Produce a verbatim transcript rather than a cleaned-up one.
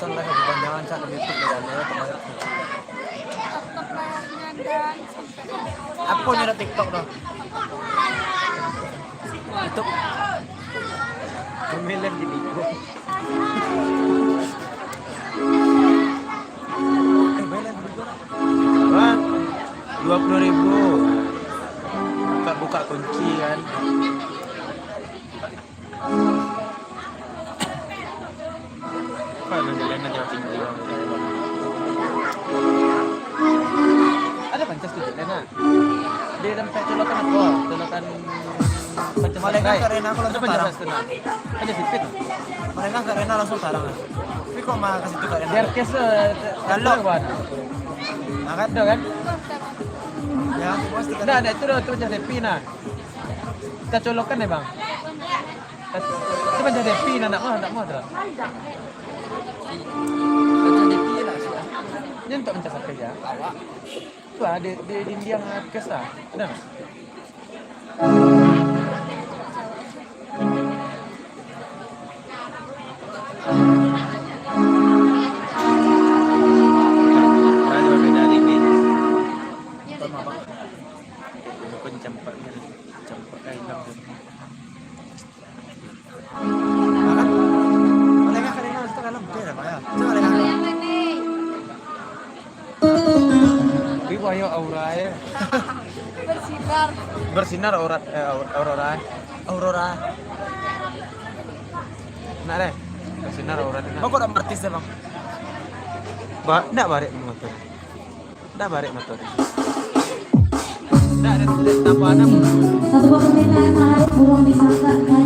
Live kepanjangan, cak, di YouTube ya, ya, kemarin. Apo nyo ado TikTok tu? YouTube. Kami live di Bigo. Eh, main live di Bigo lah. Wah, dua puluh ribu. Buka-buka kunci kan. Apa yang jalan aja tinggi. Ada pancas tu, Lena. Di tempat colokan apa? Colokan pancas. Malenggang Kak Rena, kalau ada pancas sekarang. Pancas sipit. Malenggang Kak Rena langsung sekarang. Tapi kok mah ke situ Kak Rena? Biar kes, eh, kalau. Nah, kan? Ada kan? Ya, pasti kan. Nah, nah, itu dah tu pancas sepi nah. Kita colokan ya, Bang. Itu pancas sepi nah, nak mah, nak mah dah. Pancas sepi lah, sih. Ini untuk pancas sepi ya. Awak. Tu lah, di, di dinding, ah, kes lah. Ada tak? Ada beda dikit. Bukan campak kan. Campak kan hilang tu. Makan. Malenggang Kak Rena, itu kan lebih dah, Pak, ya. Coba malenggang. Wih, banyak aura ya. Bersinar. Bersinar aura, eh, aur-, aurora. Aurora. Nak deh. Bersinar aura. Bang, kok nak artis ya, Bang? Ba-, nak barek motor. Dah barek motor. Dah ada tambah enam. Satu buah permintaan maaf, burung dimasak.